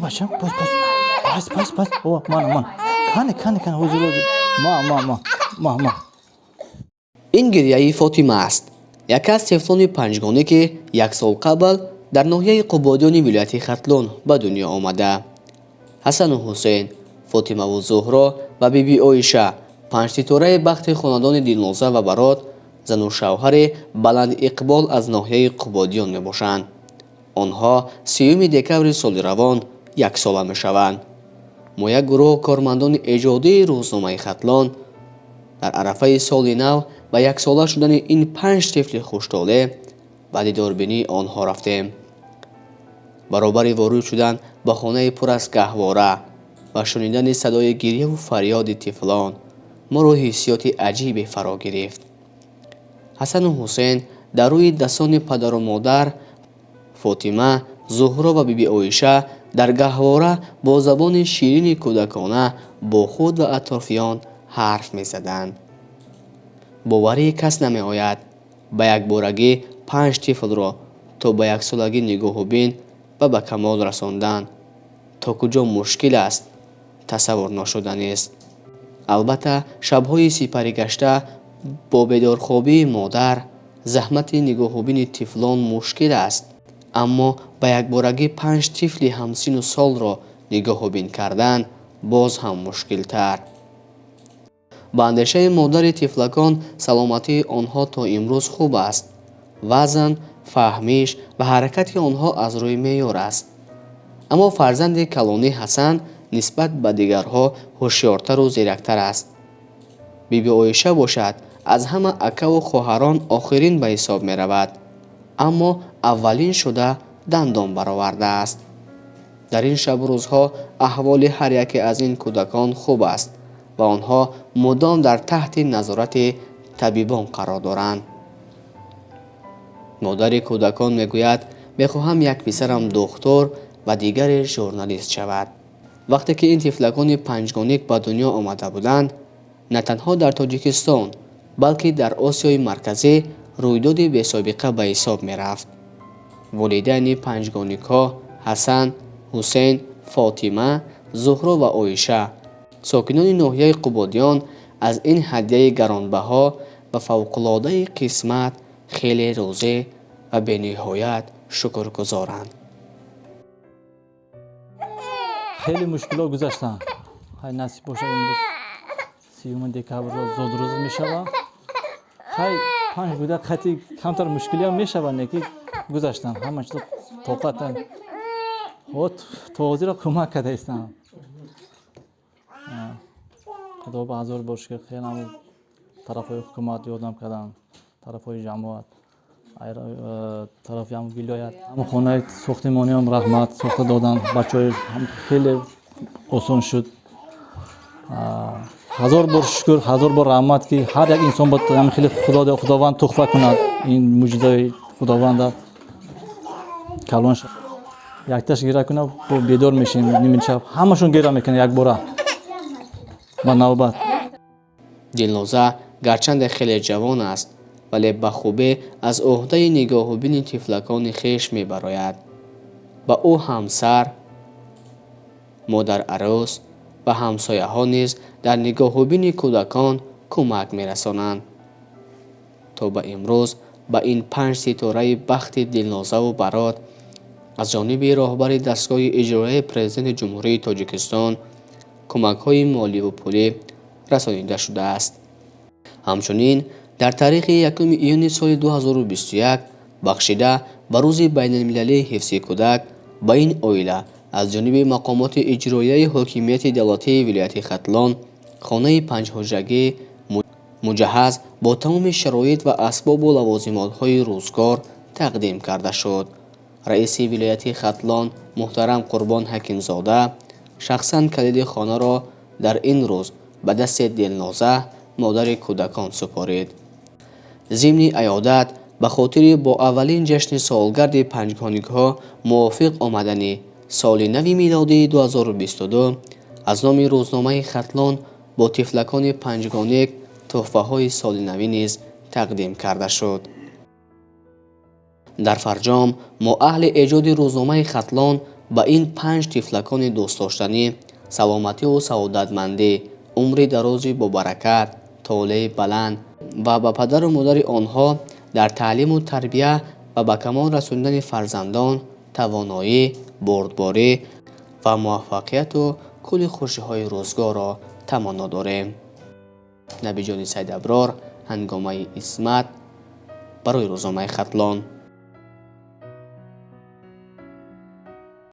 Бачам, пас, пас, пас, пас, пас. О, мана, мана, кане, кане, кане, ҳозир, ҳозир, ма, ма, ма, ма, ма. Ин гирьяи Фотима аст, яке аз тифлони панҷгонӣ, ки як сол қабл дар ноҳияи Қубодиёни вилояти Хатлон ба дунё омада. Ҳасану Ҳусейн, Фотимаву Зуҳро ва биби Оиша панҷситораи бахти хонадони Дилноза ва Барот, зану шавҳари баландиқбол аз ноҳияи Қубодиён мебошанд. Онҳо 30 декабри соли равон яксола мешаванд. Мо, як гурӯҳ кормандони эҷодии рӯзномаи Хатлон, дар арафаи соли нав ва яксола шудани ин панҷ тифли хуштолеъ ба дидорбинии онҳо рафтем. Баробари ворид шудан ба хонаи пур аз гаҳвора ва шунидани садои гирьяву фарёди тифлон моро ҳиссиёти аҷибе фаро гирифт. Ҳасану Ҳусейн дар рӯи дастони падару модар, Фотима, Зуҳро ва биби Оиша дар гаҳвора бо забони ширини кӯдакона бо худ ва атрофиён ҳарф мезаданд. Боварии кас намеояд, ба якборагӣ панҷ тифлро то ба яксолагӣ нигоҳубин ва ба камол расондан то куҷо мушкил аст, тасаввур ношуданист. Албатта, шабҳои сипаригашта бо бедорхобии модар заҳмати нигоҳубини тифлон мушкил аст, аммо ба якборагӣ панҷ тифли ҳамсину солро нигоҳубин кардан боз ҳам мушкилтар. Ба андешаи модари тифлакон, саломатии онҳо то имрӯз хуб аст, вазн, фаҳмиш ва ҳаракати онҳо аз рӯи меъёр аст. Аммо фарзанди калонӣ Ҳасан нисбат ба дигарҳо ҳушёртару зирактар аст. Биби Оиша бошад, аз ҳама акаву хоҳарон охирин ба ҳисоб меравад, аммо аввалин шуда дандон баровардааст. Дар ин шабу рӯзҳо аҳволи ҳар яке аз ин кӯдакон хуб аст ва онҳо мудом дар таҳти назорати табибон қарор доранд. Модари кӯдакон мегӯяд: «Мехоҳам як писарам духтур ва дигаре журналист шавад». Вақте ки ин тифлакони панҷгоник ба дунё омада буданд, на танҳо дар Тоҷикистон, балки дар Осиёи Марказӣ рӯйдоди бесобиқа ба ҳисоб мерафт. Волидайни панҷгоникҳо, Ҳасан, Ҳусейн, Фотима, Зуҳро ва Оиша, сокинони ноҳияи Қубодиён, аз ин ҳадияи гаронбаҳо ва фавқулодаи қисмат хеле розӣ ва бениҳоят шукргузоранд. Хеле мушкилот гузаштанд. Хай, насиб бошад, имрӯз 30 декабр зодрӯз мешавад. Хай, панҷ кӯдак қати камтар мушкилиам мешавад, не ки гузаштанд, ҳама чизо тоқатан то ҳозира кӯмак карда истанд. Худо ба ҳазор бор шукр, хеле ҳам тарафҳои ҳукумат ёрдам карданд, тарафҳои ҷамоат, тарафи ҳам вилоят, ҳам хонаи сохтимониам раҳмат, сохта доданд бачаҳои, хеле осон шуд. Ҳазор бор шукр, ҳазор бор раҳмат, ки ҳар як инсон ба хеле Худованд туҳфа кунад. Ин мӯъҷизаи Худованда. Калон якташ гира кунад, бедор мешем нимин шаб, ҳамашон гира мекунад якбора ба навбат. Дилноза гарчанде хеле ҷавон аст, вале ба хубӣ аз ӯҳдаи нигоҳубини тифлакони хеш мебарояд. Ба ӯ ҳамсар, модарарӯс ва ҳамсояҳо низ дар нигоҳубини кӯдакон кӯмак мерасонанд. То ба имрӯз ба ин панҷ ситораи бахти Дилнозаву Барот аз ҷониби роҳбари дастгоҳи иҷроияи Президенти Ҷумҳурии Тоҷикистон кӯмакҳои моливу пулӣ расонида шудааст. Ҳамчунин дар таърихи 1 июни соли 2021, бахшида ба Рӯзи байналмилалии ҳифзи кӯдак, ба ин оила аз ҷониби мақомоти иҷроияи ҳокимияти давлатии вилояти Хатлон хонаи панҷҳуҷрагӣ, муҷаҳҳаз бо тамоми шароит ва асбобу лавозимотҳои рӯзгор, тақдим карда шуд. Раиси вилояти Хатлон муҳтарам Қурбон Ҳакимзода шахсан калиди хонаро дар ин рӯз ба дасти Дилноза, модари кӯдакон, супорид. Зимни аёдат ба хотири бо аввалин ҷашни солгарди панҷгоникҳо мувофиқ омадани соли нави милодии 2022, аз номи рӯзномаи Хатлон бо тифлакони панҷгоник тӯҳфаҳои соли навӣ низ тақдим карда шуд. Дар фарҷом мо, аҳли эҷоди рӯзномаи Хатлон, Ба ин панҷ тифлакони дӯстдоштанӣ саломативу саодатмандӣ, умри дарози бобаракат, толеи баланд ва ба падару модари онҳо дар таълиму тарбия ва ба камол расондани фарзандон тавоноӣ, бурдборӣ ва муваффақияту кулли хушиҳои рӯзгорро таманно дорем. Набиҷони Сайдаброр, Ҳангомаи Исмат, барои рӯзномаи Хатлон.